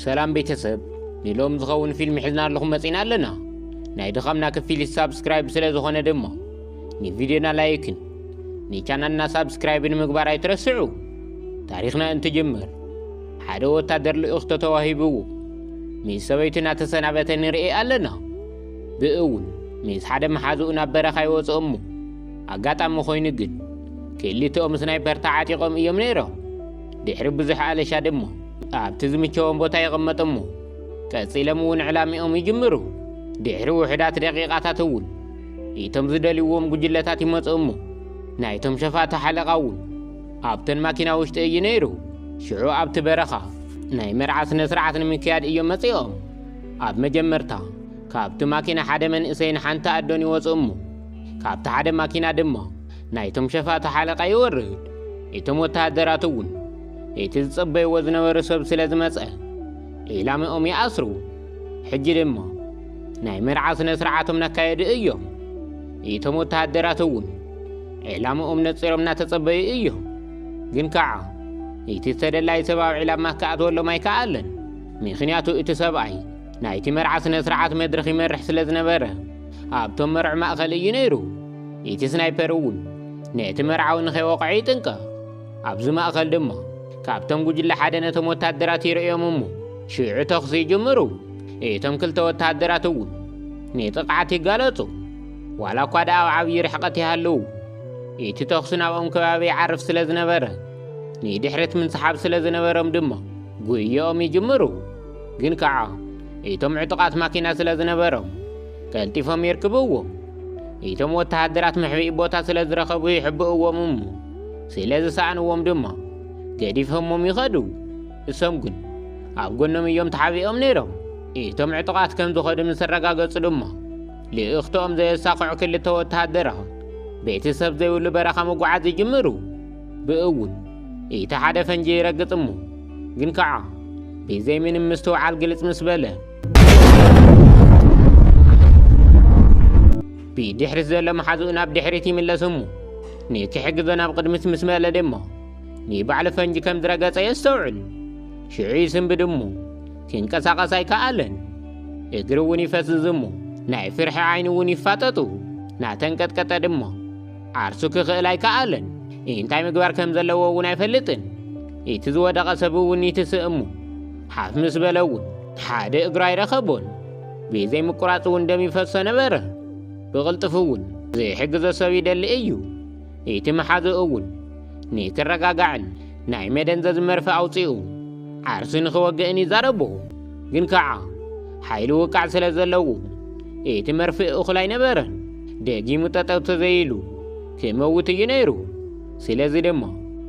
ሰላም ቤተሰብ፣ ንሎም ዝኸውን ፊልም ሒዝና ኣለኹም መጺና ኣለና። ናይ ድኻምና ክፊል ሳብስክራይብ ስለ ዝኾነ ድማ ንቪድዮና ላይክን ንቻናልና ሳብስክራይብን ምግባር ኣይትረስዑ። ታሪኽና እንትጅምር ሓደ ወታደር ልኡኽ ተተዋሂብዎ ምስ ሰበይቱ እናተሰናበተ ንርኢ ኣለና። ብእውን ምስ ሓደ መሓዝኡ ናብ በረኻ ይወፅኡ እሞ ኣጋጣሚ ኮይኑ ግን ክልቲኦም ስናይፐር ተዓጢቖም እዮም ነይሮም። ድሕሪ ብዙሕ ኣለሻ ድማ ኣብቲ ዝምቸዎም ቦታ ይቕመጡ እሞ ቀጺሎም እውን ዕላሚኦም ይጅምሩ። ድሕሪ ውሑዳት ደቂቓታት እውን እቶም ዝደልይዎም ጉጅለታት ይመፁ እሞ ናይቶም ሸፋቱ ሓለቓ እውን ኣብተን ማኪና ውሽጢ እዩ ነይሩ። ሽዑ ኣብቲ በረኻ ናይ መርዓ ስነ ስርዓት ንምክያድ እዮም መፂኦም። ኣብ መጀመርታ ካብቲ ማኪና ሓደ መንእሰይን ሓንቲ ኣዶን ይወፁ እሞ ካብቲ ሓደ ማኪና ድማ ናይቶም ሸፋቱ ሓለቓ ይወርድ። እቶም ወተሃደራት እውን እቲ ዝፅበይዎ ዝነበሩ ሰብ ስለ ዝመፀ ዒላምኦም ይኣስሩ። ሕጂ ድማ ናይ መርዓ ስነ ስርዓቶም እናካየዱ እዮም። እቶም ወተሃደራት እውን ዕላምኦም ነፂሮም እናተፀበዩ እዮም። ግን ከዓ እቲ ተደላይ ሰብ ኣብ ዕላማ ክኣትወሎም ኣይከኣለን። ምኽንያቱ እቲ ሰብኣይ ናይቲ መርዓ ስነ ስርዓት መድረኽ ይመርሕ ስለ ዝነበረ ኣብቶም መርዑ ማእኸል እዩ ነይሩ። እቲ ስናይፐር እውን ነቲ መርዓዊ ንኸይወቕዖ ይጥንቀቕ። ኣብዚ ማእኸል ድማ ካብቶም ጉጅለ ሓደ ነቶም ወታደራት ይርእዮም እሞ ሽዑ ተኹሲ ይጅምሩ። እቶም ክልተ ወተሃደራት እውን ንጥቕዓት ይጋለፁ። ዋላ እኳ ደኣ ኣብ ዓብዪ ርሕቐት ይሃለዉ እቲ ተኹሲ ናብኦም ከባቢ ይዓርፍ ስለ ዝነበረ ንድሕሪት ምንስሓብ ስለ ዝነበሮም ድማ ጉየኦም ይጅምሩ። ግን ከዓ እቶም ዕጡቓት ማኪና ስለ ዝነበሮም ቀልጢፎም የርክብዎም። እቶም ወተሃደራት መሕብኢ ቦታ ስለ ዝረኸቡ ይሕብእዎም እሞ ስለ ዝሰኣንዎም ድማ ገዲፎሞም ይኸዱ። እሶም ግን ኣብ ጎኖም እዮም ተሓቢኦም ነይሮም። እቶም ዕጡቓት ከም ዝኸዱ ምስ ኣረጋገጹ ድማ ልእኽትኦም ዘየሳኽዑ ክልተ ወተሃደራት ቤተሰብ ዘይብሉ በረኻ ምጉዓዝ ይጅምሩ። ብእውን እቲ ሓደ ፈንጂ ይረግጽ እሞ ግን ከዓ ብዘይ ምንም ምስትውዓል ግልጽ ምስ በለ ብድሕሪት ዘሎ መሓዝኡ ናብ ድሕሪት ይምለስ እሞ ንክሕግዞ ናብ ቅድሚት ምስ መለ ድማ ንባዕሉ ፈንጂ ከም ዝረገጸ የስተውዕል። ሽዑ ይስንብድ እሞ ክንቀሳቐስ ኣይከኣለን። እግሪ እውን ይፈዝዝ እሞ ናይ ፍርሒ ዓይኑ እውን ይፋጠጡ። ናተንቀጥቀጠ ድማ ዓርሱ ክኽእል ኣይከኣለን። እንታይ ምግባር ከም ዘለዎ እውን ኣይፈልጥን። እቲ ዝወደቐ ሰብ እውን ይትስእ እሞ ሓፍ ምስ በለ እውን ሓደ እግሩ ኣይረኸቦን። ብዘይ ምቁራፅ እውን ደም ይፈሶ ነበረ። ብቕልጥፍ እውን ዝሕግዞ ሰብ ይደሊ እዩ። እቲ መሓዝኡ እውን ንክረጋጋዕን ናይ መደንዘዚ መርፌ ኣውፂኡ ዓርሱ ንኽወግእን ይዛረቦ። ግን ከዓ ሓይሊ ውቃዕ ስለ ዘለዎ እቲ መርፍእ እኹል ኣይነበረን። ደጊሙ ጠጠው ተዘይሉ ክመውት እዩ ነይሩ። ስለዚ ድማ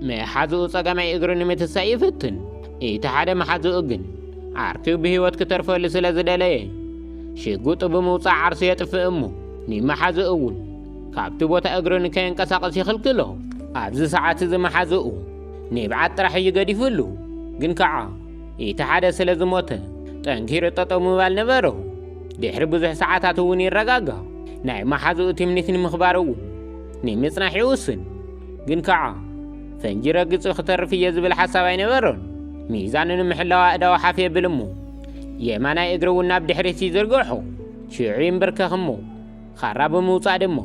መሓዝኡ ጸጋማይ እግሩ ንምትሳእ ይፍትን። እቲ ሓደ መሓዝኡ ግን ዓርኪኡ ብህይወት ክተርፈሉ ስለ ዝደለየ ሽጉጡ ብምውጻእ ዓርሱ የጥፍእ እሞ ንመሓዝኡ እውን ካብቲ ቦታ እግሩ ንከየንቀሳቐስ ይኽልክሎ። ኣብዚ ሰዓት እዚ መሓዝኡ ንብዓት ጥራሕ እዩ ገዲፍሉ። ግን ከዓ እቲ ሓደ ስለ ዝሞተ ጠንኪሩ ጠጠው ምባል ነበሮ። ድሕሪ ብዙሕ ሰዓታት እውን ይረጋጋ። ናይ መሓዝኡ ትምኒት ንምኽባር እውን ንምጽናሕ ይውስን። ግን ከዓ ፈንጂ ረግጹ ክተርፍ እየ ዝብል ሓሳብ ኣይነበሮን። ሚዛኑ ንምሕላው ኣእዳው ሓፍ የብል እሞ የማናይ እግሪ እውን ናብ ድሕሪት ይዝርግሖ። ሽዑ ይንብርከኽ እሞ ኻራ ብምውጻእ ድማ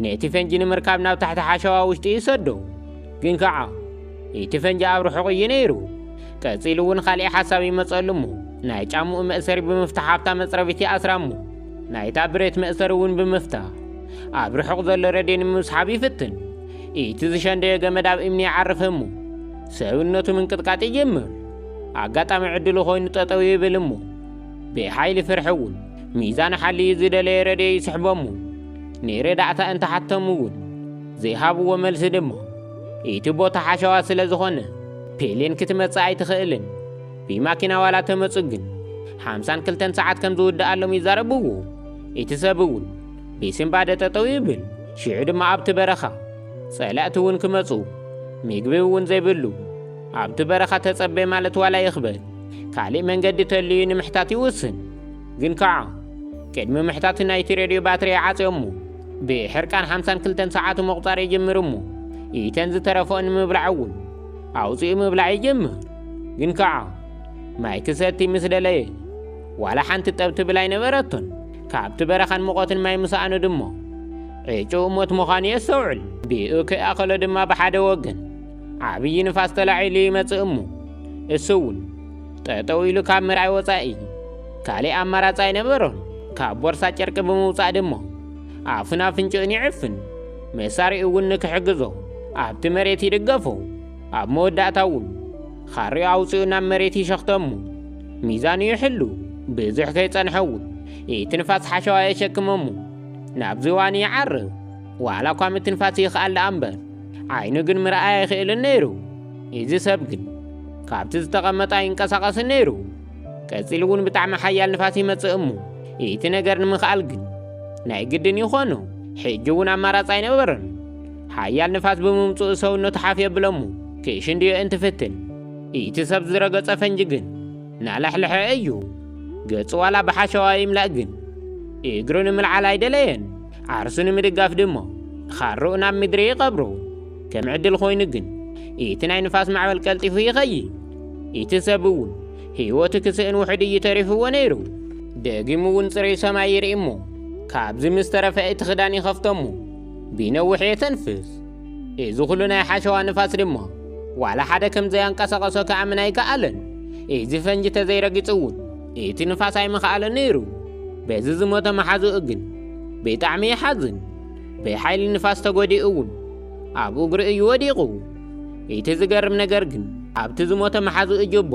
ነቲ ፈንጂ ንምርካብ ናብ ታሕቲ ሓሸዋ ውሽጢ ይሰዶ። ግን ከዓ እቲ ፈንጂ ኣብ ርሑቕ እዩ ነይሩ። ቀጺሉ እውን ካልእ ሓሳብ ይመጸሉ እሞ ናይ ጫምኡ መእሰሪ ብምፍታሕ ኣብታ መጽረቢት ይኣስራ እሞ ናይታ ብረት መእሰሪ እውን ብምፍታሕ ኣብ ርሑቕ ዘሎ ረድዮ ንምስሓብ ይፍትን። እቲ ዝሸንደዮ ገመድ ኣብ እምኒ ይዓርፍ እሞ ሰብነቱ ምንቅጥቃጥ ይጅምር። ኣጋጣሚ ዕድሉ ኮይኑ ጠጠው ይብል እሞ ብሓይሊ ፍርሒ እውን ሚዛኑ ሓልዩ ዝደለየ ረድዮ ይስሕቦ እሞ ንረዳእታ እንተሓተሙ እውን ዝሃብዎ መልሲ ድማ እቲ ቦታ ሓሸዋ ስለ ዝኾነ ፔሌን ክትመጽእ ኣይትኽእልን። ብማኪና ዋላ ተመጹ ግን ሓምሳን ክልተን ሰዓት ከም ዝውድኣሎም ይዛረብዎ። እቲ ሰብ እውን ብስንባደ ጠጠው ይብል። ሽዑ ድማ ኣብቲ በረኻ ጸላእቲ እውን ክመጹ ምግቢ እውን ዘይብሉ ኣብቲ በረኻ ተጸበ ማለት ዋላ ይኽበድ ካልእ መንገዲ ተልዩ ንምሕታት ይውስን። ግን ከዓ ቅድሚ ምሕታት ናይቲ ሬድዮ ባትሪ ይዓጽዮ እሞ ብሕርቃን ሓምሳን ክልተን ሰዓቱ ምቑጻር ይጅምር እሞ ኢተን ዝተረፈኦ ንምብላዕ እውን ኣውጺኡ ምብላዕ ይጅምር። ግን ከዓ ማይ ክሰቲ ምስ ደለየ፣ ዋላ ሓንቲ ጠብ ትብል ኣይነበረቶን። ካብቲ በረኻን ሙቐትን ማይ ምስኣኑ ድማ፣ ዕጩኡ ሞት ምዃኑ የስተውዕል። ብኡ ከይኣኸሎ ድማ ብሓደ ወገን ዓብዪ ንፋስ ተላዒሉ ይመጽእ እሞ፣ እሱ እውን ጠጠው ኢሉ ካብ ምርኣይ ወጻኢ ካልእ ኣማራጺ ኣይነበሮን። ካብ ቦርሳ ጨርቂ ብምውጻእ ድማ ኣፉን ኣፍንጭኡን ይዕፍን። መሳሪኡ እውን ንክሕግዞ ኣብቲ መሬት ይድገፎ። ኣብ መወዳእታ እውን ኻሪኡ ኣውጺኡ ናብ መሬት ይሸኽተሙ። ሚዛኑ ይሕሉ። ብዙሕ ከይጸንሐ እውን እቲ ንፋስ ሓሸዋ የሸክመሙ። ናብ ዝዋኑ ይዓርብ። ዋላ እኳ ምትንፋስ ይኽኣል ደኣ እምበር፣ ዓይኑ ግን ምርኣይ ኣይኽእልን ነይሩ። እዚ ሰብ ግን ካብቲ ዝተቐመጠ ኣይንቀሳቐስን ነይሩ። ቀጺሉ እውን ብጣዕሚ ሓያል ንፋስ ይመጽእ እሞ፣ እቲ ነገር ንምኽኣል ግን ናይ ግድን ይኾኖ። ሕጂ እውን ኣማራጺ ኣይነበረን። ሓያል ንፋስ ብምምጽኡ ሰውነቱ ሓፍ የብለሙ። ክሽንድዮ እንትፍትን፣ እቲ ሰብ ዝረገጸ ፈንጂ ግን ናላሕልሐ እዩ። ገጹ ዋላ ብሓሸዋ ይምላእ ግን፣ እግሩ ንምልዓል ኣይደለየን። ዓርሱ ንምድጋፍ ድማ ኻርኡ ናብ ምድሪ ይቐብሮ። ከም ዕድል ኮይኑ ግን፣ እቲ ናይ ንፋስ ማዕበል ቀልጢፉ ይኸይድ። እቲ ሰብ እውን ህይወቱ ክስእን ውሑድ እዩ ተሪፍዎ ነይሩ። ደጊሙ እውን ጽሩይ ሰማይ ይርኢ እሞ፣ ካብዚ ምስ ተረፈ እቲ ክዳን ይኸፍቶ እሞ፣ ብነዊሕ የተንፍስ። እዚ ኩሉ ናይ ሓሸዋ ንፋስ ድማ፣ ዋላ ሓደ ከም ዘያንቀሳቐሶ ክኣምን ኣይከኣለን። እዚ ፈንጂ ተዘይረጊጹ እውን፣ እቲ ንፋስ ኣይምኽኣለን ነይሩ። በዚ ዝሞተ መሓዝኡ ግን፣ ብጣዕሚ ይሓዝን። ብሓይሊ ንፋስ ተጎዲኡ እውን፣ ኣብ እግሩ እዩ ወዲቑ። እቲ ዝገርም ነገር ግን፣ ኣብቲ ዝሞተ መሓዝኡ ጅቦ፣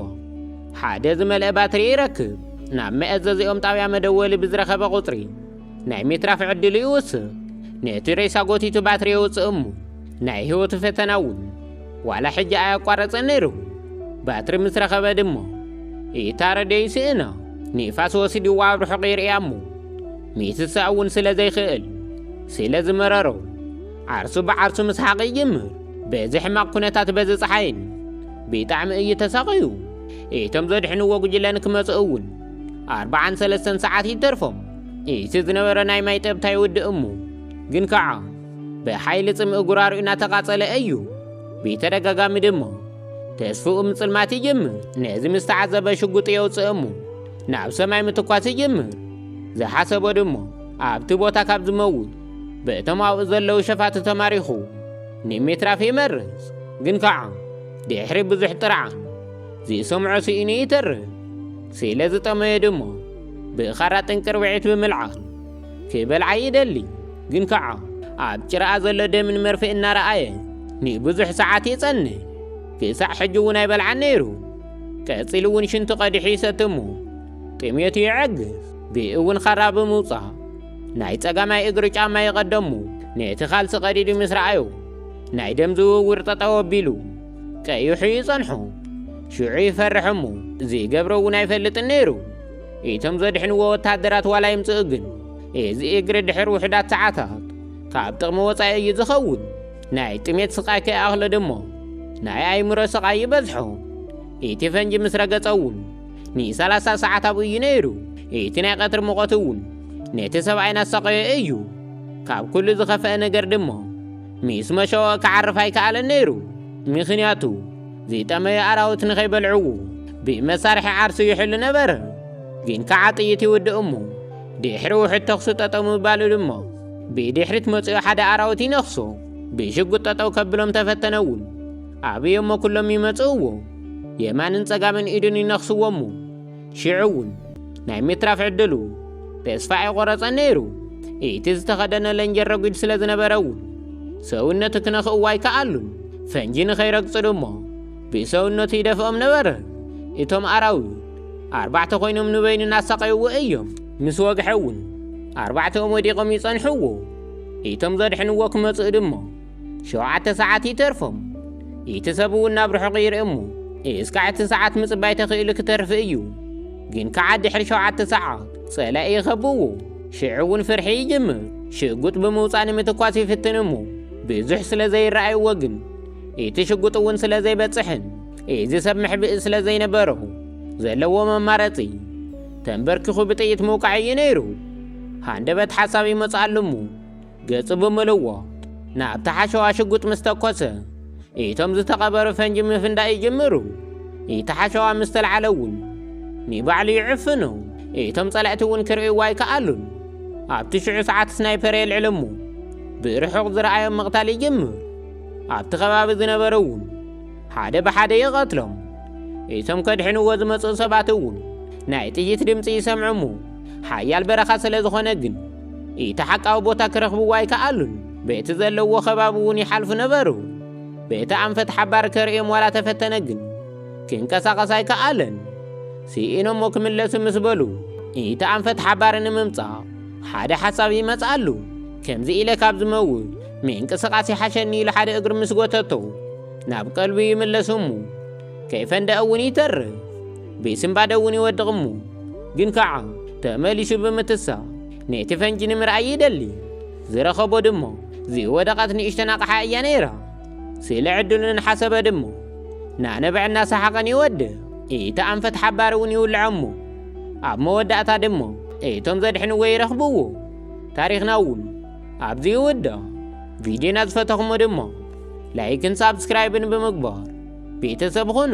ሓደ ዝመልአ ባትሪ ይረክብ። ናብ መእዘዚኦም ጣብያ መደወሊ ብዝረኸበ ቁጽሪ፣ ናይ ምትራፍ ዕድሉ ይውስኽ። ነቲ ሬሳ ጎቲቱ ባትሪ የውጽእ እሞ፣ ናይ ህይወቱ ፈተና እውን ዋላ ሕጂ ኣየቋረጸን ነይሩ። ባትሪ ምስ ረኸበ ድማ፣ እታ ረድዮ ይስእና። ንፋስ ወሲድዋ ኣብ ርሑቕ ይርእያ እሞ፣ ምትሳእ እውን ስለ ዘይክእል፣ ስለ ዝመረሮ፣ ዓርሱ ብዓርሱ ምስሓቕ ይጅምር። በዚ ሕማቕ ኩነታት፣ በዚ ጸሓይን ብጣዕሚ እዩ ተሳቕዩ። እቶም ዘድሕንዎ ጉጅለ ንክመጽኡ እውን ኣርባዓን ሰለስተን ሰዓት ይተርፎም። እቲ ዝነበረ ናይ ማይ ጠብታ ይውድእ እሞ፣ ግን ከዓ ብሓይሊ ጽምኢ ጉራርኡ እናተቓጸለ እዩ። ብተደጋጋሚ ድማ ተስፍኡ ምጽልማት ይጅምር። ነዚ ምስ ተዓዘበ ሽጉጥ የውጽእ እሞ፣ ናብ ሰማይ ምትኳስ ይጅምር። ዝሓሰቦ ድማ ኣብቲ ቦታ ካብ ዝመውት፣ በቶም ኣብኡ ዘለዉ ሸፋቱ ተማሪኹ ንምትራፍ ይመርጽ። ግን ከዓ ድሕሪ ብዙሕ ጥርዓን ዝሰምዖ ስኢኑ ይተርፍ። ስለ ዝጠመዮ ድማ ብኻራ ጥንቅርብዒት ብምልዓል ክበልዓ ይደሊ። ግን ከዓ ኣብ ጭራኣ ዘሎ ደምን መርፍእ እናረኣየ ንብዙሕ ሰዓት ይጸንሕ። ክሳዕ ሕጂ እውን ኣይበልዓን ነይሩ። ቀጺሉ እውን ሽንቱ ቀዲሑ ይሰቲ እሞ ጥሜቱ ይዕግስ። ብኡ እውን ኻራ ብምውጻእ ናይ ጸጋማይ እግሩ ጫማ ይቐደሙ። ነቲ ካልሲ ቀዲዱ ምስ ረኣዮ ናይ ደም ዝውውር ጠጠው ኣቢሉ ቀይሑ ይጸንሖ። ሽዑ ይፈርሕ እሞ ዝገብሮ እውን ኣይፈልጥን ነይሩ። እቶም ዘድሕንዎ ወታደራት ዋላ ይምጽኡ ግን እዚ እግሪ ድሕሪ ውሑዳት ሰዓታት ካብ ጥቕሚ ወጻኢ እዩ ዝኸውን። ናይ ጥሜት ስቓይ ከይኣኽሎ ድማ ናይ ኣእምሮ ስቓይ ይበዝሖ። እቲ ፈንጂ ምስ ረገጸ እውን ንሰላሳ ሰዓት ኣብኡ እዩ ነይሩ። እቲ ናይ ቀትሪ ሙቐት እውን ነቲ ሰብኣይ እናሳቐዮ እዩ። ካብ ኩሉ ዝኸፍአ ነገር ድማ ምስ መሸወ ክዓርፍ ኣይከኣለን ነይሩ። ምኽንያቱ ዝጠመዩ ኣራዊት ንኸይበልዕዎ ብመሳርሒ ዓርሱ ይሕሉ ነበረ። ግን ከዓ ጥይት ይውድእ እሞ ድሕሪ ውሑድ ተኹሲ ጠጠው ምባሉ ድማ ብድሕሪት መጺኡ ሓደ ኣራዊት ይነኽሶ። ብሽጉጥ ጠጠው ከብሎም ተፈተነ እውን ኣብዮሞ ኩሎም ይመጽእዎ። የማንን ጸጋምን ኢዱን ይነኽስዎ እሞ ሽዑ እውን ናይ ምትራፍ ዕድሉ ተስፋ ኣይቆረጸን ነይሩ። እቲ ዝተኸደነ ለንጀር ረጒድ ስለ ዝነበረ እውን ሰውነቱ ክነኽእዎ ኣይከኣሉን። ፈንጂ ንኸይረግጹ ድማ ብሰውነቱ ይደፍኦም ነበረ። እቶም ኣራዊት ኣርባዕተ ኮይኖም ንበይኑ እናሳቐይዎ እዮም። ምስ ወግሐ እውን ኣርባዕተኦም ወዲቖም ይጸንሕዎ። እቶም ዘድሕንዎ ክመጽኡ ድማ ሸውዓተ ሰዓት ይተርፎም። እቲ ሰብ እውን ናብ ርሑቕ ይርኢ እሞ እስካዕ እቲ ሰዓት ምጽባይ ተኽኢሉ ክተርፍ እዩ። ግን ከዓ ድሕሪ ሸውዓተ ሰዓት ጸላኢ ይኸብዎ። ሽዑ እውን ፍርሒ ይጅምር። ሽጉጥ ብምውጻእ ንምትኳስ ይፍትን እሞ ብዙሕ ስለ ዘይረኣይዎ ግን እቲ ሽጉጥ እውን ስለ ዘይበጽሕን እዚ ሰብ መሕብኢ ስለ ዘይነበሮ ዘለዎ መማረጺ ተንበርኪኹ ብጥይት ምውቃዕ እዩ ነይሩ። ሃንደበት ሓሳብ ይመጽኣሉ እሞ ገጹ ብምልዋጥ ናብቲ ሓሸዋ ሽጉጥ ምስ ተኮሰ እቶም ዝተቐበሩ ፈንጂ ምፍንዳእ ይጅምሩ። እቲ ሓሸዋ ምስ ተልዓለ እውን ንባዕሉ ይዕፍኑ። እቶም ጸላእቲ እውን ክርእይዋ ኣይከኣሉን። ኣብቲ ሽዑ ሰዓት ስናይፐር የልዕል እሞ ብርሑቕ ዝረኣዮም ምቕታል ይጅምር። ኣብቲ ከባቢ ዝነበሩ እውን ሓደ ብሓደ ይቐትሎም። እቶም ከድሕንዎ ዝመጽኡ ሰባት እውን ናይ ጥይት ድምፂ ይሰምዑ እሞ ሓያል በረኻ ስለ ዝኾነ ግን እቲ ሓቃዊ ቦታ ክረኽብዎ ኣይከኣሉን። በቲ ዘለዎ ከባቢ እውን ይሓልፉ ነበሩ። በቲ ኣንፈት ሓባር ከርእዮም ዋላ ተፈተነ ግን ክንቀሳቐስ ኣይከኣለን። ስኢኖሞ ክምለሱ ምስ በሉ እቲ ኣንፈት ሓባር ንምምጻእ ሓደ ሓሳብ ይመጽኣሉ። ከምዚ ኢለ ካብ ዝመውት ምንቅስቓስ ይሓሸኒ ኢሉ ሓደ እግሩ ምስ ጎተቶ ናብ ቀልቡ ይምለስ እሞ ከይፈንደአ እውን ይተርፍ። ብስንባደ እውን ይወድቕ እሞ ግን ከዓ ተመሊሱ ብምትሳእ ነቲ ፈንጂ ንምርኣይ ይደሊ። ዝረኸቦ ድማ ዝወደቐት ንእሽተን ኣቕሓ እያ ነይራ። ስለ ዕድሉ እናሓሰበ ድማ ናነብዐ እናሰሓቐን ይወድቕ። እቲ ኣንፈት ሓባር እውን ይውልዖ እሞ ኣብ መወዳእታ ድማ እቶም ዘድሕንዎ ይረኽብዎ። ታሪኽና እውን ኣብዚ ይውዳእ። ቪድዮና ዝፈተኹሞ ድማ ላይክን ሳብስክራይብን ብምግባር ቤተሰብ ኹኑ።